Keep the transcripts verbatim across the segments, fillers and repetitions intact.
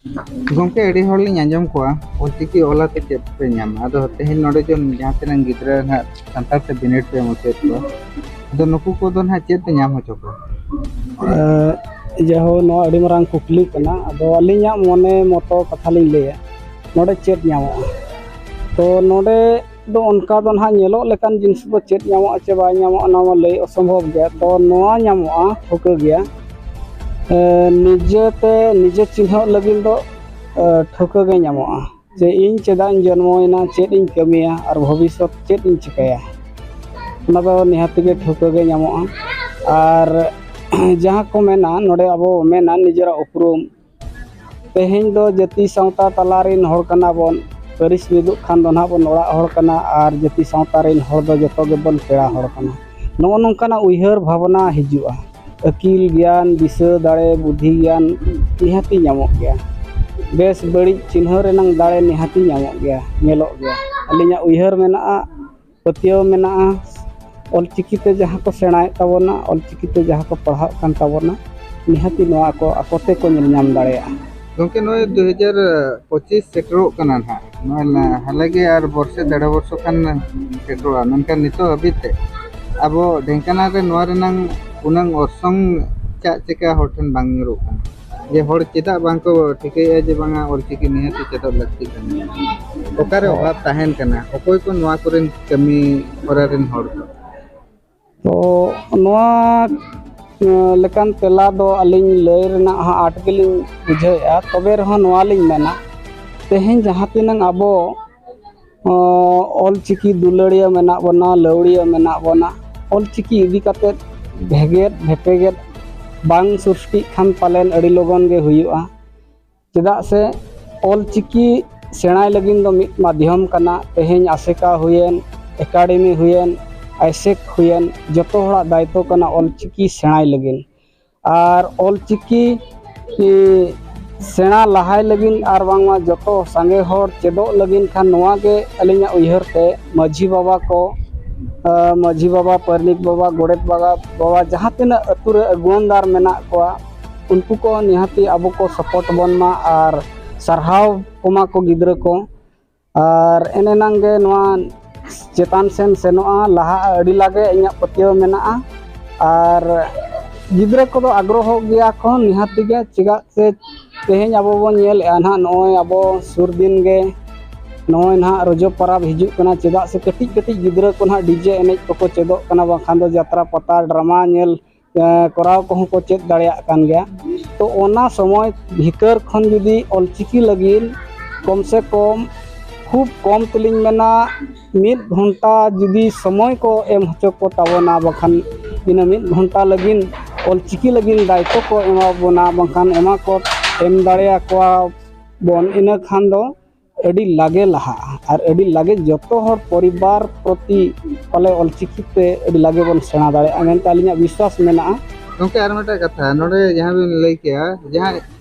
ᱜᱚᱢᱠᱮ, ᱟᱹᱰᱤ ᱦᱚᱲ ᱞᱤᱧ ᱟᱸᱡᱚᱢ ᱠᱚᱣᱟ ᱚᱞᱪᱤᱠᱤ ᱚᱞ ᱟᱛᱮ ᱪᱮᱫ ᱯᱮ ᱧᱟᱢᱟ? ᱟᱫᱚ ᱛᱮᱦᱮᱧ ᱱᱚᱰᱮ ᱡᱚᱱ ᱡᱟᱦᱟᱸ ᱛᱤᱱᱟᱹᱜ ᱜᱤᱫᱽᱨᱟᱹ ᱱᱟᱦᱟᱜ ᱥᱟᱱᱛᱟᱲ ᱛᱮ ᱵᱤᱱᱤᱰ ᱯᱮ ᱮᱢ ᱦᱚᱪᱚᱭᱮᱫ ᱠᱚᱣᱟ, ᱟᱫᱚ ᱱᱩᱠᱩ ᱠᱚᱫᱚ ᱱᱟᱦᱟᱜ ᱪᱮᱫ ᱯᱮ ᱧᱟᱢ ᱦᱚᱪᱚ ᱠᱚᱣᱟ? ᱡᱟᱭᱦᱳᱠ, ᱱᱚᱣᱟ ᱟᱹᱰᱤ ᱢᱟᱨᱟᱝ ᱠᱩᱠᱞᱤ ᱠᱟᱱᱟ᱾ ᱟᱫᱚ ᱟᱹᱞᱤᱧᱟᱜ ᱢᱚᱱᱮ ᱢᱚᱛᱚ ᱠᱟᱛᱷᱟ ᱞᱤᱧ ᱞᱟᱹᱭᱟ, ᱱᱚᱰᱮ ᱪᱮᱫ ᱧᱟᱢᱚᱜᱼᱟ? ᱛᱚ ᱱᱚᱰᱮ ᱫᱚ ᱚᱱᱠᱟ ᱫᱚ ᱱᱟᱦᱟᱜ ᱧᱮᱞᱚᱜ ᱞᱮᱠᱟᱱ ᱡᱤᱱᱤᱥ ᱫᱚ ᱪᱮᱫ ᱧᱟᱢᱚᱜᱼᱟ ᱪᱮ ᱵᱟᱭ ᱧᱟᱢᱚᱜᱼᱟ, ᱚᱱᱟ ᱢᱟ ᱞᱟᱹᱭ ᱚᱥᱚᱢᱵᱷᱚᱵ ᱜᱮᱭᱟ᱾ ᱛᱚ ᱱᱚᱣᱟ ᱧᱟᱢᱚᱜᱼᱟ ᱴᱷᱟᱹᱣᱠᱟᱹ ᱜᱮᱭᱟ᱾ ᱮ, ᱱᱤᱡᱮᱛᱮ ᱱᱤᱡᱮ ᱪᱤᱱᱦᱟᱹᱣ ᱞᱟᱹᱜᱤᱫ ᱫᱚ, ᱮ, ᱴᱷᱟᱹᱣᱠᱟᱹ ᱜᱮ ᱧᱟᱢᱚᱜᱼᱟ ᱡᱮ ᱤᱧ ᱪᱮᱫᱟᱜ ᱤᱧ ᱡᱚᱱᱢᱚᱭᱮᱱᱟ, ᱪᱮᱫ ᱤᱧ ᱠᱟᱹᱢᱤᱭᱟ ᱟᱨ ᱵᱷᱚᱵᱤᱥᱥᱚᱛ ᱪᱮᱫ ᱤᱧ ᱪᱤᱠᱟᱹᱭᱟ᱾ ᱚᱱᱟ ᱫᱚ ᱱᱤᱦᱟᱹᱛ ᱜᱮ ᱴᱷᱟᱹᱣᱠᱟᱹ ᱜᱮ ᱧᱟᱢᱚᱜᱼᱟ᱾ ᱟᱨ ᱡᱟᱦᱟᱸ ᱠᱚ ᱢᱮᱱᱟ, ᱱᱚᱰᱮ ᱟᱵᱚ ᱢᱮᱱᱟ ᱱᱤᱡᱮᱨᱟᱜ ᱩᱯᱨᱩᱢ, ᱛᱮᱦᱮᱧ ᱫᱚ ᱡᱟᱹᱛᱤ ᱥᱟᱶᱛᱟ ᱛᱟᱞᱟ ᱨᱮᱱ ᱦᱚᱲ ᱠᱟᱱᱟ ᱵᱚᱱ, ᱯᱟᱹᱨᱤᱥ ᱢᱤᱫᱚᱜ ᱠᱷᱟᱱ ᱫᱚ ᱱᱟᱦᱟᱜ ᱵᱚᱱ ᱚᱲᱟᱜ ᱦᱚᱲ ᱠᱟᱱᱟ, ᱟᱨ ᱡᱟᱹᱛᱤ ᱥᱟᱶᱛᱟ ᱨᱮᱱ ᱦᱚᱲ ᱫᱚ ᱡᱚᱛᱚ ᱜᱮᱵᱚᱱ ᱯᱮᱲᱟ ᱦᱚᱲ ᱠᱟᱱᱟ᱾ ᱱᱚᱜᱼᱚ ᱱᱚᱝᱠᱟᱱᱟᱜ ᱩᱭᱦᱟᱹᱨ ᱵᱷᱟᱵᱽᱱᱟ ᱦᱤᱡᱩᱜᱼᱟ᱾ ᱟᱹᱠᱤᱞ ᱜᱮᱭᱟᱱ, ᱫᱤᱥᱟᱹ ᱫᱟᱲᱮ, ᱵᱩᱫᱷᱤ ᱜᱮᱭᱟᱱ ᱱᱤᱦᱟᱹᱛᱤ ᱧᱟᱢᱚᱜ ᱜᱮᱭᱟ᱾ ᱵᱮᱥ ᱵᱟᱹᱲᱤᱡ ᱪᱤᱱᱦᱟᱹ ᱨᱮᱱᱟᱝ ᱫᱟᱲᱮ ᱱᱤᱦᱟᱹᱛᱤ ᱧᱟᱢᱚᱜ ᱜᱮᱭᱟ, ᱧᱮᱞᱚᱜ ᱜᱮᱭᱟ᱾ ᱟᱹᱞᱤᱧᱟᱜ ᱩᱭᱦᱟᱹᱨ ᱢᱮᱱᱟᱜᱼᱟ, ᱯᱟᱹᱛᱭᱟᱹᱣ ᱢᱮᱱᱟᱜᱼᱟ, ᱚᱞᱪᱤᱠᱤ ᱛᱮ ᱡᱟᱦᱟᱸ ᱠᱚ ᱥᱮᱬᱟᱭᱮᱫ ᱛᱟᱵᱚᱱᱟ, ᱚᱞᱪᱤᱠᱤ ᱛᱮ ᱡᱟᱦᱟᱸ ᱠᱚ ᱯᱟᱲᱦᱟᱜ ᱠᱟᱱ ᱛᱟᱵᱚᱱᱟ, ᱱᱤᱦᱟᱹᱛᱤ ᱱᱚᱣᱟ ᱠᱚ ᱟᱠᱚ ᱛᱮᱠᱚ ᱧᱮᱞ ᱧᱟᱢ ᱫᱟᱲᱮᱭᱟᱜᱼᱟ᱾ ᱜᱚᱢᱠᱮ, ᱱᱚᱜᱼᱚᱭ ᱫᱩ ᱦᱟᱡᱟᱨ ᱯᱚᱸᱪᱤᱥ ᱥᱮᱴᱮᱨᱚᱜ ᱠᱟᱱᱟ ᱱᱟᱦᱟᱜ, ᱱᱚᱜᱼᱚᱭ ᱱᱟ-, ᱦᱟᱞᱮ ᱜᱮ ᱟᱨ ᱵᱚᱨᱥᱮ ᱰᱮᱲ ᱵᱚᱨᱥᱚ ᱠᱷᱟᱱ ᱥᱮᱴᱮᱨᱚᱜᱼᱟ, ᱢᱮᱱᱠᱷᱟᱱ ᱱᱤᱛᱚᱜ ᱦᱟᱹᱵᱤᱡ ᱛᱮ ᱟᱵᱚ ᱰᱷᱮᱝᱠᱟᱱᱟᱞ ᱨᱮ ᱱᱚᱣᱟ ᱨᱮᱱᱟᱝ ᱩᱱᱟᱹᱝ ᱚᱨᱥᱚᱝ ᱪᱟᱜ ᱪᱮᱠᱟ ᱦᱚᱲ ᱴᱷᱮᱱ ᱵᱟᱝ ᱧᱩᱨᱩᱜ ᱠᱟᱱᱟ? ᱡᱮ ᱦᱚᱲ ᱪᱮᱫᱟᱜ ᱵᱟᱝ ᱠᱚ ᱴᱷᱤᱠᱟᱹᱭᱮᱫᱼᱟ ᱡᱮ ᱵᱟᱝᱟ ᱚᱞᱪᱤᱠᱤ ᱱᱤᱦᱟᱹᱛ ᱪᱮᱫᱚᱜ ᱞᱟᱹᱠᱛᱤ ᱠᱟᱱᱟ? ᱚᱠᱟᱨᱮ ᱚᱵᱷᱟᱵᱽ ᱛᱟᱦᱮᱱ ᱠᱟᱱᱟ? ᱚᱠᱚᱭ ᱠᱚ ᱱᱚᱣᱟ ᱠᱚᱨᱮᱱ ᱠᱟᱹᱢᱤ ᱦᱚᱨᱟ ᱨᱮᱱ ᱦᱚᱲ ᱠᱚ? ᱛᱚ ᱱᱚᱣᱟ, ᱮᱸ, ᱞᱮᱠᱟᱱ ᱛᱮᱞᱟ ᱫᱚ ᱟᱹᱞᱤᱧ ᱞᱟᱹᱭ ᱨᱮᱱᱟᱜ ᱦᱟᱸᱜ ᱟᱸᱴ ᱜᱮᱞᱤᱧ ᱵᱩᱡᱷᱟᱹᱣᱮᱫᱼᱟ᱾ ᱛᱚᱵᱮ ᱨᱮᱦᱚᱸ ᱱᱚᱣᱟ ᱞᱤᱧ ᱢᱮᱱᱟ, ᱛᱮᱦᱮᱧ ᱡᱟᱦᱟᱸ ᱛᱤᱱᱟᱹᱝ ᱟᱵᱚ, ᱚᱸ, ᱚᱞᱪᱤᱠᱤ ᱫᱩᱞᱟᱹᱲᱤᱭᱟᱹ ᱢᱮᱱᱟᱜ ᱵᱚᱱᱟ, ᱞᱟᱹᱣᱲᱤᱭᱟᱹ ᱢᱮᱱᱟᱜ ᱵᱚᱱᱟ, ᱚᱞᱪᱤᱠᱤ ᱤᱫᱤ ᱠᱟᱛᱮᱫ ᱵᱷᱮᱜᱮᱫ ᱵᱷᱮᱯᱮᱜᱮᱫ ᱵᱟᱝ ᱥᱨᱤᱥᱴᱤᱜ ᱠᱷᱟᱱ ᱯᱟᱞᱮᱱ ᱟᱹᱰᱤ ᱞᱚᱜᱚᱱ ᱜᱮ ᱦᱩᱭᱩᱜᱼᱟ᱾ ᱪᱮᱫᱟᱜ ᱥᱮ ᱚᱞᱪᱤᱠᱤ ᱥᱮᱬᱟᱭ ᱞᱟᱹᱜᱤᱫ ᱫᱚ ᱢᱤᱫ ᱢᱟᱫᱽᱫᱷᱚᱢ ᱠᱟᱱᱟ᱾ ᱛᱮᱦᱮᱧ ᱟᱥᱮᱠᱟ ᱦᱩᱭᱮᱱ, ᱮᱠᱟᱰᱮᱢᱤ ᱦᱩᱭᱮᱱ, ᱟᱭᱥᱮᱠ ᱦᱩᱭᱮᱱ, ᱡᱚᱛᱚ ᱦᱚᱲᱟᱜ ᱫᱟᱭᱤᱛᱛᱚ ᱠᱟᱱᱟ ᱚᱞᱪᱤᱠᱤ ᱥᱮᱬᱟᱭ ᱞᱟᱹᱜᱤᱫ᱾ ᱟᱨ ᱚᱞᱪᱤᱠᱤ, ᱤ, ᱥᱮᱬᱟ ᱞᱟᱦᱟᱭ ᱞᱟᱹᱜᱤᱫ ᱟᱨ ᱵᱟᱝᱢᱟ ᱡᱚᱛᱚ ᱥᱟᱸᱜᱮ ᱦᱚᱲ ᱪᱮᱫᱚᱜ ᱞᱟᱹᱜᱤᱫ ᱠᱷᱟᱱ ᱱᱚᱣᱟ ᱜᱮ ᱟᱹᱞᱤᱧᱟᱜ ᱩᱭᱦᱟᱹᱨ ᱛᱮ ᱢᱟᱹᱡᱷᱤ ᱵᱟᱵᱟ ᱠᱚ, ᱟ, ᱢᱟᱹᱡᱷᱤ ᱵᱟᱵᱟ, ᱯᱟᱨᱟᱱᱤᱠ ᱵᱟᱵᱟ, ᱜᱚᱰᱮᱛ ᱵᱟᱵᱟ, ᱵᱟᱵᱟ, ᱡᱟᱦᱟᱸ ᱛᱤᱱᱟᱹᱜ ᱟᱹᱛᱩ ᱨᱮ ᱟᱹᱜᱩᱣᱟᱹᱱᱫᱟᱨ ᱢᱮᱱᱟᱜ ᱠᱚᱣᱟ, ᱩᱱᱠᱩ ᱠᱚ ᱱᱤᱦᱟᱹᱛᱤ ᱟᱵᱚ ᱠᱚ ᱥᱟᱯᱳᱨᱴ ᱵᱚᱱ ᱢᱟ ᱟᱨ ᱥᱟᱨᱦᱟᱣ ᱠᱚᱢᱟ ᱠᱚ ᱜᱤᱫᱽᱨᱟᱹ ᱠᱚ᱾ ᱟᱨ ᱮᱱ ᱮᱱᱟᱝ ᱜᱮ ᱱᱚᱣᱟ ᱪᱮᱛᱟᱱ ᱥᱮᱱ ᱥᱮᱱᱚᱜᱼᱟ, ᱞᱟᱦᱟᱜᱼᱟ ᱟᱹᱰᱤ ᱞᱟᱜᱮ ᱤᱧᱟᱹᱜ ᱯᱟᱹᱛᱭᱟᱹᱣ ᱢᱮᱱᱟᱜᱼᱟ᱾ ᱟᱨ ᱜᱤᱫᱽᱨᱟᱹ ᱠᱚᱫᱚ ᱟᱜᱽᱨᱚᱦᱚᱜ ᱜᱮᱭᱟ ᱠᱚ ᱱᱤᱦᱟᱹᱛᱤ ᱜᱮ, ᱪᱮᱫᱟᱜ ᱥᱮ ᱛᱮᱦᱮᱧ ᱟᱵᱚ ᱵᱚᱱ ᱧᱮᱞᱮᱫᱼᱟ ᱱᱟᱦᱟᱜ, ᱱᱚᱜᱼᱚᱭ ᱟᱵᱚ ᱥᱩᱨ ᱫᱤᱱ ᱜᱮ ᱱᱚᱜᱼᱚᱭ ᱱᱟᱦᱟᱜ ᱨᱚᱡᱚ ᱯᱚᱨᱚᱵᱽ ᱦᱤᱡᱩᱜ ᱠᱟᱱᱟ᱾ ᱪᱮᱫᱟᱜ ᱥᱮ ᱠᱟᱹᱴᱤᱡ ᱠᱟᱹᱴᱤᱡ ᱜᱤᱫᱽᱨᱟᱹ ᱠᱚ ᱱᱟᱦᱟᱜ ᱰᱤᱡᱮ ᱮᱱᱮᱡ ᱠᱚᱠᱚ ᱪᱮᱫᱚᱜ ᱠᱟᱱᱟ, ᱵᱟᱝᱠᱷᱟᱱ ᱫᱚ ᱡᱟᱛᱨᱟ ᱯᱟᱛᱟ ᱰᱨᱟᱢᱟ ᱧᱮᱞ ᱮᱸ, ᱠᱚᱨᱟᱣ ᱠᱚᱦᱚᱸ ᱠᱚ ᱪᱮᱫ ᱫᱟᱲᱮᱭᱟᱜ ᱠᱟᱱ ᱜᱮᱭᱟ᱾ ᱛᱚ ᱚᱱᱟ ᱥᱚᱢᱚᱭ ᱵᱷᱤᱛᱟᱹᱨ ᱠᱷᱚᱱ ᱡᱩᱫᱤ ᱚᱞᱪᱤᱠᱤ ᱞᱟᱹᱜᱤᱫ ᱠᱚᱢ ᱥᱮ ᱠᱚᱢ, ᱠᱷᱩᱵ ᱠᱚᱢ ᱛᱮᱞᱤᱧ ᱢᱮᱱᱟ, ᱢᱤᱫ ᱜᱷᱚᱱᱴᱟ ᱡᱩᱫᱤ ᱥᱚᱢᱚᱭ ᱠᱚ ᱮᱢ ᱦᱚᱪᱚ ᱠᱚ ᱛᱟᱵᱚᱱᱟ, ᱵᱟᱠᱷᱟᱱ ᱤᱱᱟᱹ ᱢᱤᱫ ᱜᱷᱚᱱᱴᱟ ᱞᱟᱹᱜᱤᱫ ᱚᱞᱪᱤᱠᱤ ᱞᱟᱹᱜᱤᱫ ᱫᱟᱭᱤᱛᱛᱚ ᱠᱚ ᱮᱢᱟ ᱵᱚᱱᱟ, ᱵᱟᱝᱠᱷᱟᱱ ᱮᱢᱟ ᱠᱚ, ᱮᱢ ᱫᱟᱲᱮᱭᱟᱠᱚᱣᱟ ᱵᱚᱱ, ᱤᱱᱟᱹ ᱠᱷᱟᱱ ᱫᱚ ᱟᱹᱰᱤ ᱞᱟᱜᱮ ᱞᱟᱦᱟᱜᱼᱟ ᱟᱨ ᱟᱹᱰᱤ ᱞᱟᱜᱮ ᱡᱚᱛᱚ ᱦᱚᱲ ᱯᱚᱨᱤᱵᱟᱨ ᱯᱨᱚᱛᱤ ᱯᱟᱞᱮ ᱚᱞᱪᱤᱠᱤ ᱛᱮ ᱟᱹᱰᱤ ᱞᱟᱜᱮ ᱵᱚᱱ ᱥᱮᱬᱟ ᱫᱟᱲᱮᱭᱟᱜᱼᱟ ᱢᱮᱱᱛᱮ ᱟᱹᱞᱤᱧᱟᱜ ᱵᱤᱥᱣᱟᱥ ᱢᱮᱱᱟᱜᱼᱟ᱾ ᱜᱚᱢᱠᱮ, ᱟᱨ ᱢᱤᱫᱴᱟᱝ ᱠᱟᱛᱷᱟ, ᱱᱚᱰᱮ ᱡᱟᱦᱟᱸ ᱵᱤᱱ ᱞᱟᱹᱭ ᱠᱮᱜᱼᱟ, ᱡᱟᱦᱟᱸ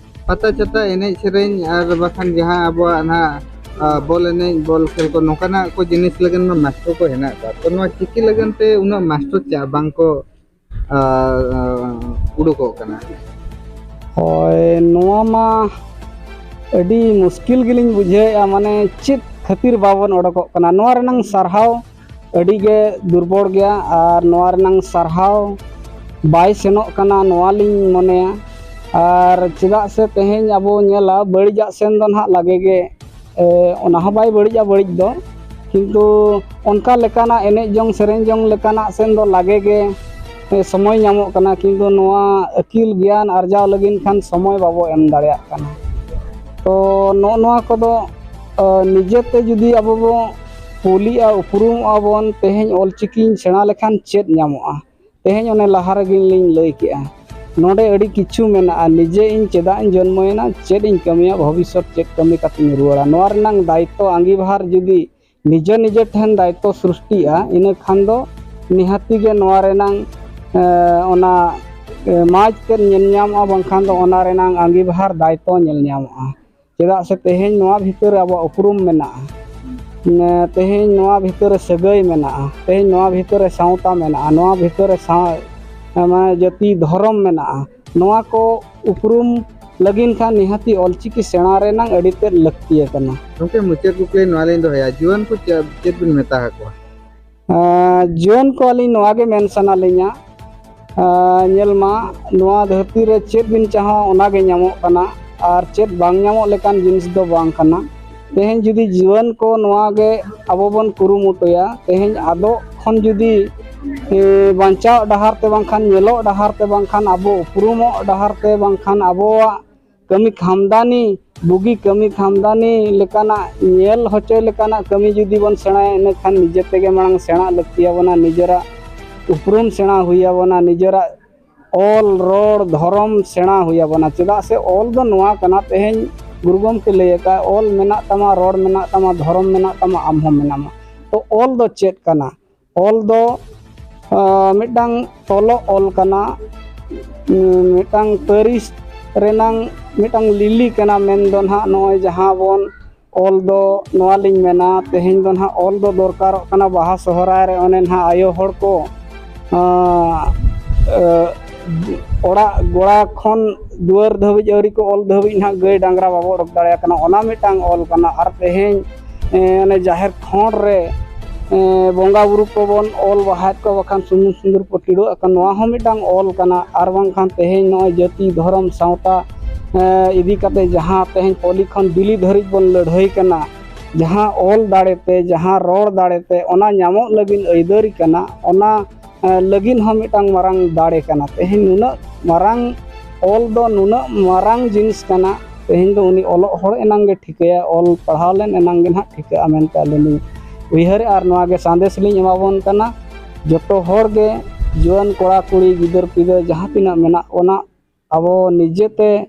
ᱯᱟᱛᱟ ᱪᱷᱟᱛᱟ ᱮᱱᱮᱡ ᱥᱮᱨᱮᱧ ᱟᱨ ᱵᱟᱠᱷᱟᱱ ᱡᱟᱦᱟᱸ ᱟᱵᱚᱣᱟᱜ ᱱᱟᱦᱟᱜ, ᱟ, ᱵᱚᱞ ᱮᱱᱮᱡ, ᱵᱚᱞ ᱠᱷᱮᱞ ᱠᱚ, ᱱᱚᱝᱠᱟᱱᱟᱜ ᱠᱚ ᱡᱤᱱᱤᱥ ᱞᱟᱹᱜᱤᱫ ᱢᱟ ᱢᱟᱥᱴᱟᱨ ᱠᱚ ᱦᱮᱱᱟᱜ ᱠᱚᱣᱟ, ᱛᱚ ᱱᱚᱣᱟ ᱪᱤᱠᱤ ᱞᱟᱹᱜᱤᱫ ᱛᱮ ᱩᱱᱟᱹᱜ ᱢᱟᱥᱴᱟᱨ ᱪᱮᱫᱟᱜ ᱵᱟᱝ ᱠᱚ ᱟᱨ, ᱟᱨ, ᱩᱰᱩᱠᱚᱜ ᱠᱟᱱᱟ? ᱦᱳᱭ, ᱱᱚᱣᱟ ᱢᱟ ᱟᱹᱰᱤ ᱢᱩᱥᱠᱤᱞ ᱜᱮᱞᱤᱧ ᱵᱩᱡᱷᱟᱹᱣᱮᱫᱼᱟ, ᱢᱟᱱᱮ ᱪᱮᱫ ᱠᱷᱟᱹᱛᱤᱨ ᱵᱟᱵᱚᱱ ᱚᱰᱚᱠᱚᱜ ᱠᱟᱱᱟ᱾ ᱱᱚᱣᱟ ᱨᱮᱱᱟᱝ ᱥᱟᱨᱦᱟᱣ ᱟᱹᱰᱤ ᱜᱮ ᱫᱩᱨᱵᱚᱞ ᱜᱮᱭᱟ ᱟᱨ ᱱᱚᱣᱟ ᱨᱮᱱᱟᱝ ᱥᱟᱨᱦᱟᱣ ᱵᱟᱭ ᱥᱮᱱᱚᱜ ᱠᱟᱱᱟ, ᱱᱚᱣᱟ ᱞᱤᱧ ᱢᱚᱱᱮᱭᱟ᱾ ᱟᱨ ᱪᱮᱫᱟᱜ ᱥᱮ ᱛᱮᱦᱮᱧ ᱟᱵᱚ ᱧᱮᱞᱟ, ᱵᱟᱹᱲᱤᱡᱟᱜ ᱥᱮᱱ ᱫᱚ ᱱᱟᱦᱟᱜ ᱞᱟᱜᱮ ᱜᱮ, ᱮ, ᱚᱱᱟ ᱦᱚᱸ ᱵᱟᱭ ᱵᱟᱹᱲᱤᱡᱼᱟ ᱵᱟᱹᱲᱤᱡ ᱫᱚ, ᱠᱤᱱᱛᱩ ᱚᱱᱠᱟ ᱞᱮᱠᱟᱱᱟᱜ ᱮᱱᱮᱡ ᱡᱚᱝ ᱥᱮᱨᱮᱧ ᱡᱚᱝ ᱞᱮᱠᱟᱱᱟᱜ ᱥᱮᱱ ᱫᱚ ᱞᱟᱜᱮ ᱜᱮ, ᱮ, ᱥᱚᱢᱚᱭ ᱧᱟᱢᱚᱜ ᱠᱟᱱᱟ, ᱠᱤᱱᱛᱩ ᱱᱚᱣᱟ ᱟᱹᱠᱤᱞ ᱜᱮᱭᱟᱱ ᱟᱨᱡᱟᱣ ᱞᱟᱹᱜᱤᱫ ᱠᱷᱟᱱ ᱥᱚᱢᱚᱭ ᱵᱟᱵᱚ ᱮᱢ ᱫᱟᱲᱮᱭᱟᱜ ᱠᱟᱱᱟ᱾ ᱛᱚ ᱱᱚᱜᱼᱚ ᱱᱚᱣᱟ ᱠᱚᱫᱚ, ᱮ, ᱱᱤᱡᱮᱛᱮ ᱡᱩᱫᱤ ᱟᱵᱚ ᱵᱚ ᱠᱩᱞᱤᱜᱼᱟ, ᱩᱯᱨᱩᱢᱚᱜᱼᱟ ᱵᱚᱱ, ᱛᱮᱦᱮᱧ ᱚᱞᱪᱤᱠᱤᱧ ᱥᱮᱬᱟ ᱞᱮᱠᱷᱟᱱ ᱪᱮᱫ ᱧᱟᱢᱚᱜᱼᱟ? ᱛᱮᱦᱮᱧ ᱚᱱᱮ ᱞᱟᱦᱟ ᱨᱮᱜᱮ ᱞᱤᱧ ᱞᱟᱹᱭ ᱠᱮᱜᱼᱟ, ᱱᱚᱰᱮ ᱟᱹᱰᱤ ᱠᱤᱪᱷᱩ ᱢᱮᱱᱟᱜᱼᱟ, ᱱᱤᱡᱮ ᱤᱧ ᱪᱮᱫᱟᱜ ᱤᱧ ᱡᱚᱱᱢᱚᱭᱮᱱᱟ, ᱪᱮᱫ ᱤᱧ ᱠᱟᱹᱢᱤᱭᱟ, ᱵᱷᱚᱵᱤᱥᱥᱚᱛ ᱪᱮᱫ ᱠᱟᱹᱢᱤ ᱠᱟᱛᱮᱧ ᱨᱩᱣᱟᱹᱲᱟ, ᱱᱚᱣᱟ ᱨᱮᱱᱟᱝ ᱫᱟᱭᱤᱛᱛᱚ ᱟᱸᱜᱤᱵᱷᱟᱨ ᱡᱩᱫᱤ ᱱᱤᱡᱮ ᱱᱤᱡᱮ ᱴᱷᱮᱱ ᱫᱟᱭᱤᱛᱛᱚ ᱥᱨᱤᱥᱴᱤᱜᱼᱟ, ᱤᱱᱟᱹ ᱠᱷᱟᱱ ᱫᱚ ᱱᱤᱦᱟᱹᱛᱤ ᱜᱮ ᱱᱚᱣᱟ ᱨᱮᱱᱟᱝ, ᱮ, ᱚᱱᱟ, ᱮ, ᱢᱟᱡᱽ ᱛᱮᱫ ᱧᱮᱞ ᱧᱟᱢᱚᱜᱼᱟ, ᱵᱟᱝᱠᱷᱟᱱ ᱫᱚ ᱚᱱᱟ ᱨᱮᱱᱟᱝ ᱟᱸᱜᱤᱵᱷᱟᱨ ᱫᱟᱭᱤᱛᱛᱚ ᱧᱮᱞ ᱧᱟᱢᱚᱜᱼᱟ᱾ ᱪᱮᱫᱟᱜ ᱥᱮ ᱛᱮᱦᱮᱧ ᱱᱚᱣᱟ ᱵᱷᱤᱛᱟᱹᱨ ᱨᱮ ᱟᱵᱚᱣᱟᱜ ᱩᱯᱨᱩᱢ ᱢᱮᱱᱟᱜᱼᱟ, ᱮ, ᱛᱮᱦᱮᱧ ᱱᱚᱣᱟ ᱵᱷᱤᱛᱟᱹᱨ ᱨᱮ ᱥᱟᱹᱜᱟᱹᱭ ᱢᱮᱱᱟᱜᱼᱟ, ᱛᱮᱦᱮᱧ ᱱᱚᱣᱟ ᱵᱷᱤᱛᱟᱹᱨ ᱨᱮ ᱥᱟᱶᱛᱟ ᱢᱮᱱᱟᱜᱼᱟ, ᱱᱚᱣᱟ ᱵᱷᱤᱛᱟᱹᱨ ᱨᱮ ᱥᱟᱶ-, ᱢᱟᱱᱮ ᱡᱟᱹᱛᱤ ᱫᱷᱚᱨᱚᱢ ᱢᱮᱱᱟᱜᱼᱟ᱾ ᱱᱚᱣᱟ ᱠᱚ ᱩᱯᱨᱩᱢ ᱞᱟᱹᱜᱤᱫ ᱠᱷᱟᱱ ᱱᱤᱦᱟᱹᱛᱤ ᱚᱞᱪᱤᱠᱤ ᱥᱮᱬᱟ ᱨᱮᱱᱟᱜ ᱟᱹᱰᱤ ᱛᱮᱫ ᱞᱟᱹᱠᱛᱤ ᱟᱠᱟᱱᱟ᱾ ᱜᱚᱢᱠᱮ, ᱢᱩᱪᱟᱹᱫ ᱠᱩᱠᱞᱤ ᱱᱚᱣᱟ ᱞᱤᱧ ᱫᱚᱦᱚᱭᱟ, ᱡᱩᱣᱟᱹᱱ ᱠᱚ ᱪᱮᱫ ᱪᱮᱫ ᱵᱤᱱ ᱢᱮᱛᱟ ᱟᱠᱚᱣᱟ? ᱟᱨ ᱡᱩᱣᱟᱹᱱ ᱠᱚ ᱟᱹᱞᱤᱧ ᱱᱚᱣᱟ ᱜᱮ ᱢᱮᱱ ᱥᱟᱱᱟ ᱞᱤᱧᱟ, ᱟᱨ ᱧᱮᱞ ᱢᱟ, ᱱᱚᱣᱟ ᱫᱷᱟᱹᱨᱛᱤ ᱨᱮ ᱪᱮᱫ ᱵᱤᱱ ᱪᱟᱦᱟᱣᱟ ᱚᱱᱟ ᱜᱮ ᱧᱟᱢᱚᱜ ᱠᱟᱱᱟ, ᱟᱨ ᱪᱮᱫ ᱵᱟᱝ ᱧᱟᱢᱚᱜ ᱞᱮᱠᱟᱱ ᱡᱤᱱᱤᱥ ᱫᱚ ᱵᱟᱝ ᱠᱟᱱᱟ᱾ ᱛᱮᱦᱮᱧ ᱡᱩᱫᱤ ᱡᱩᱣᱟᱹᱱ ᱠᱚ ᱱᱚᱣᱟ ᱜᱮ ᱟᱵᱚ ᱵᱚᱱ ᱠᱩᱨᱩᱢᱩᱴᱩᱭᱟ, ᱛᱮᱦᱮᱧ ᱟᱫᱚᱜ ᱠᱷᱚᱱ ᱡᱩᱫᱤ ᱮ, ᱵᱟᱧᱪᱟᱣ ᱰᱟᱦᱟᱨ ᱛᱮ ᱵᱟᱝᱠᱷᱟᱱ ᱧᱮᱞᱚᱜ ᱰᱟᱦᱟᱨ ᱛᱮ ᱵᱟᱝᱠᱷᱟᱱ ᱟᱵᱚ ᱩᱯᱨᱩᱢᱚᱜ ᱰᱟᱦᱟᱨ ᱛᱮ ᱵᱟᱝᱠᱷᱟᱱ ᱟᱵᱚᱣᱟᱜ ᱠᱟᱹᱢᱤ ᱠᱷᱟᱢᱫᱟᱱᱤ, ᱵᱩᱜᱤ ᱠᱟᱹᱢᱤ ᱠᱷᱟᱢᱫᱟᱱᱤ ᱞᱮᱠᱟᱱᱟᱜ ᱧᱮᱞ ᱦᱚᱪᱚᱭ ᱞᱮᱠᱟᱱᱟᱜ ᱠᱟᱹᱢᱤ ᱡᱩᱫᱤ ᱵᱚᱱ ᱥᱮᱬᱟᱭᱟ, ᱤᱱᱟᱹᱠᱷᱟᱱ ᱱᱤᱡᱮ ᱛᱮᱜᱮ ᱢᱟᱲᱟᱝ ᱥᱮᱬᱟ ᱞᱟᱹᱠᱛᱤ ᱟᱵᱚᱱᱟ, ᱱᱤᱡᱮᱨᱟᱜ ᱩᱯᱨᱩᱢ ᱥᱮᱬᱟ ᱦᱩᱭ ᱟᱵᱚᱱᱟ, ᱱᱤᱡᱮᱨᱟᱜ ᱚᱞ ᱨᱚᱲ ᱫᱷᱚᱨᱚᱢ ᱥᱮᱬᱟ ᱦᱩᱭ ᱟᱵᱚᱱᱟ᱾ ᱪᱮᱫᱟᱜ ᱥᱮ ᱚᱞ ᱫᱚ ᱱᱚᱣᱟ ᱠᱟᱱᱟ, ᱛᱮᱦᱮᱧ ᱜᱩᱨᱩ ᱜᱚᱢᱠᱮ ᱞᱟᱹᱭ ᱟᱠᱟᱫ, "ᱚᱞ ᱢᱮᱱᱟᱜ ᱛᱟᱢᱟ, ᱨᱚᱲ ᱢᱮᱱᱟᱜ ᱛᱟᱢᱟ, ᱫᱷᱚᱨᱚᱢ ᱢᱮᱱᱟᱜ ᱛᱟᱢᱟ, ᱟᱢ ᱦᱚᱸ ᱢᱮᱱᱟᱢᱟ᱾" ᱛᱚ ᱚᱞ ᱫᱚ ᱪᱮᱫ ᱠᱟᱱᱟ? ᱚᱞ ᱫᱚ ᱟᱸ, ᱢᱤᱫᱴᱟᱝ ᱛᱚᱞᱚᱜ ᱚᱞ ᱠᱟᱱᱟ, ᱩᱸ, ᱢᱤᱫᱴᱟᱝ ᱯᱟᱹᱨᱤᱥ ᱨᱮᱱᱟᱝ ᱢᱤᱫᱴᱟᱝ ᱞᱤᱞᱤ ᱠᱟᱱᱟ᱾ ᱢᱮᱱᱫᱚ ᱱᱟᱦᱟᱜ ᱱᱚᱜᱼᱚᱭ ᱡᱟᱦᱟᱸ ᱵᱚᱱ ᱚᱞ ᱫᱚ ᱱᱚᱣᱟ ᱞᱤᱧ ᱢᱮᱱᱟ, ᱛᱮᱦᱮᱧ ᱫᱚ ᱱᱟᱦᱟᱜ ᱚᱞ ᱫᱚ ᱫᱚᱨᱠᱟᱨᱚᱜ ᱠᱟᱱᱟ ᱵᱟᱦᱟ ᱥᱚᱦᱨᱟᱭ ᱨᱮ, ᱚᱱᱮ ᱱᱟᱦᱟᱜ ᱟᱭᱳ ᱦᱚᱲ ᱠᱚ ᱟᱸ, ᱟᱸ, ᱚᱲᱟᱜ ᱜᱚᱲᱟ ᱠᱷᱚᱱ ᱫᱩᱣᱟᱹᱨ ᱫᱷᱟᱹᱵᱤᱡ ᱟᱹᱣᱨᱤ ᱠᱚ ᱚᱞ ᱫᱷᱟᱹᱵᱤᱡ ᱱᱟᱦᱟᱜ ᱜᱟᱹᱭ ᱰᱟᱝᱨᱟ ᱵᱟᱵᱚ ᱚᱰᱚᱠ ᱫᱟᱲᱮᱭᱟᱜ ᱠᱟᱱᱟ, ᱚᱱᱟ ᱢᱤᱫᱴᱟᱝ ᱚᱞ ᱠᱟᱱᱟ᱾ ᱟᱨ ᱛᱮᱦᱮᱧ ᱮᱸ, ᱚᱱᱮ ᱡᱟᱦᱮᱨ ᱠᱷᱚᱸᱰ ᱨᱮ ᱮᱸ, ᱵᱚᱸᱜᱟ ᱵᱩᱨᱩ ᱠᱚᱵᱚᱱ ᱚᱞ ᱵᱟᱦᱟᱭᱮᱫ ᱠᱚᱣᱟ, ᱵᱟᱠᱷᱟᱱ ᱥᱩᱱᱩᱢ ᱥᱤᱸᱫᱩᱨ ᱠᱚ ᱴᱤᱰᱟᱹᱜ ᱟᱠᱟᱱ, ᱱᱚᱣᱟ ᱦᱚᱸ ᱢᱤᱫᱴᱟᱝ ᱚᱞ ᱠᱟᱱᱟ᱾ ᱟᱨ ᱵᱟᱝᱠᱷᱟᱱ ᱛᱮᱦᱮᱧ ᱱᱚᱜᱼᱚᱭ ᱡᱟᱹᱛᱤ ᱫᱷᱚᱨᱚᱢ ᱥᱟᱶᱛᱟ ᱮᱸ, ᱤᱫᱤ ᱠᱟᱛᱮ ᱡᱟᱦᱟᱸ ᱛᱮᱦᱮᱧ ᱯᱚᱞᱤ ᱠᱷᱚᱱ ᱵᱤᱞᱤ ᱫᱷᱟᱹᱨᱤᱡ ᱵᱚᱱ ᱞᱟᱹᱲᱦᱟᱹᱭ ᱠᱟᱱᱟ, ᱡᱟᱦᱟᱸ ᱚᱞ ᱫᱟᱲᱮᱛᱮ, ᱡᱟᱦᱟᱸ ᱨᱚᱲ ᱫᱟᱲᱮᱛᱮ, ᱚᱱᱟ ᱧᱟᱢᱚᱜ ᱞᱟᱹᱜᱤᱫ ᱟᱹᱭᱫᱟᱹᱨᱤ ᱠᱟᱱᱟ, ᱚᱱᱟ ᱮᱸ, ᱞᱟᱹᱜᱤᱫ ᱦᱚᱸ ᱢᱤᱫᱴᱟᱝ ᱢᱟᱨᱟᱝ ᱫᱟᱲᱮ ᱠᱟᱱᱟ᱾ ᱛᱮᱦᱮᱧ ᱱᱩᱱᱟᱹᱜ ᱢᱟᱨᱟᱝ ᱚᱞ ᱫᱚ ᱱᱩᱱᱟᱹᱜ ᱢᱟᱨᱟᱝ ᱡᱤᱱᱤᱥ ᱠᱟᱱᱟ, ᱛᱮᱦᱮᱧ ᱫᱚ ᱩᱱᱤ ᱚᱞᱚᱜ ᱦᱚᱲ ᱮᱱᱟᱝ ᱜᱮ ᱴᱷᱤᱠᱟᱹᱭᱟ, ᱚᱞ ᱯᱟᱲᱦᱟᱣ ᱞᱮᱱ ᱮᱱᱟᱝ ᱜᱮ ᱱᱟᱦᱟᱜ ᱴᱷᱤᱠᱟᱹᱜᱼᱟ ᱢᱮᱱᱛᱮ ᱟᱹᱞᱤᱧ ᱞᱤᱧ ᱩᱭᱦᱟᱹᱨᱮᱜᱼᱟ᱾ ᱟᱨ ᱱᱚᱣᱟ ᱜᱮ ᱥᱟᱸᱫᱮᱥ ᱞᱤᱧ ᱮᱢᱟᱵᱚᱱ ᱠᱟᱱᱟ, ᱡᱚᱛᱚ ᱦᱚᱲ ᱜᱮ, ᱡᱩᱣᱟᱹᱱ ᱠᱚᱲᱟ ᱠᱩᱲᱤ, ᱜᱤᱫᱟᱹᱨ ᱯᱤᱫᱟᱹᱨ ᱡᱟᱦᱟᱸ ᱛᱤᱱᱟᱹᱜ ᱢᱮᱱᱟᱜ ᱵᱚᱱᱟ, ᱟᱵᱚ ᱱᱤᱡᱮᱛᱮ,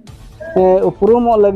ᱮ, ᱩᱯᱨᱩᱢᱚᱜ ᱞᱟᱹᱜᱤᱫ